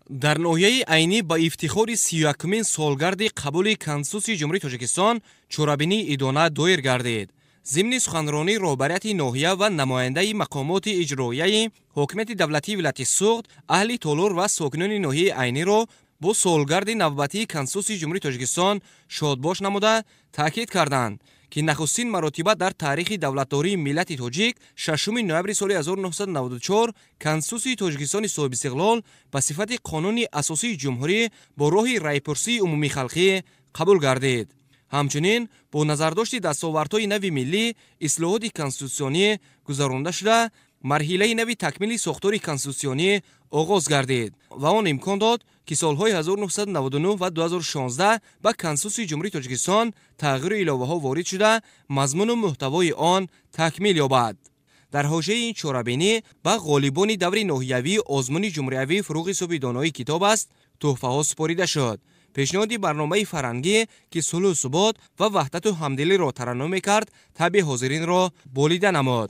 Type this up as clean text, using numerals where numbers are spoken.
Дар ноҳияи Айнӣ ба ифтихори 31-умин солгарди қабули Конститутсияи Ҷумҳурии Тоҷикистон чорабинии идона доир гардид. Зимни суханронии роҳбарияти ноҳия ва намояндаи мақомоти иҷроияи ҳокимияти давлатии вилояти Суғд аҳли толор ва сокинони ноҳияи Айниро бо солгарди навбатии Конститутсияи Ҷумҳурии Тоҷикистон шодбош намуда, таъкид карданд, ки нахустин маротиба дар таърихи давлатдории миллати тоҷик 6 ноябри соли 1994 Конститутсияи Тоҷикистони соҳибистиқлол ба сифати қонуни асосии ҷумҳурӣ бо роҳи раъйпурсии умумихалқӣ қабул гардид. Ҳамчунин бо назардошти дастовардҳои нави миллӣ ислоҳоти конститутсионӣ гузаронда шуда, марҳилаи нави такмили сохтори конститутсионӣ оғоз гардид ва он имкон дод, ки солҳои 1999 ва 2016 ба Конститутсияи Ҷумҳурии Тоҷикистон тағйиру иловаҳо ворид шуда, мазмуну муҳтавои он такмил ёбад. Дар ҳошияи ин чорабинӣ ба ғолибони даври ноҳиявии озмуни ҷумҳуриявии «Фурӯғи субҳи доноӣ китоб аст» тӯҳфаҳо супорида шуд. Пешниҳоди барномаи фарҳангӣ, ки сулҳу субот ва ваҳдату ҳамдилиро тараннум мекард, табъи ҳозиринро болида намуд.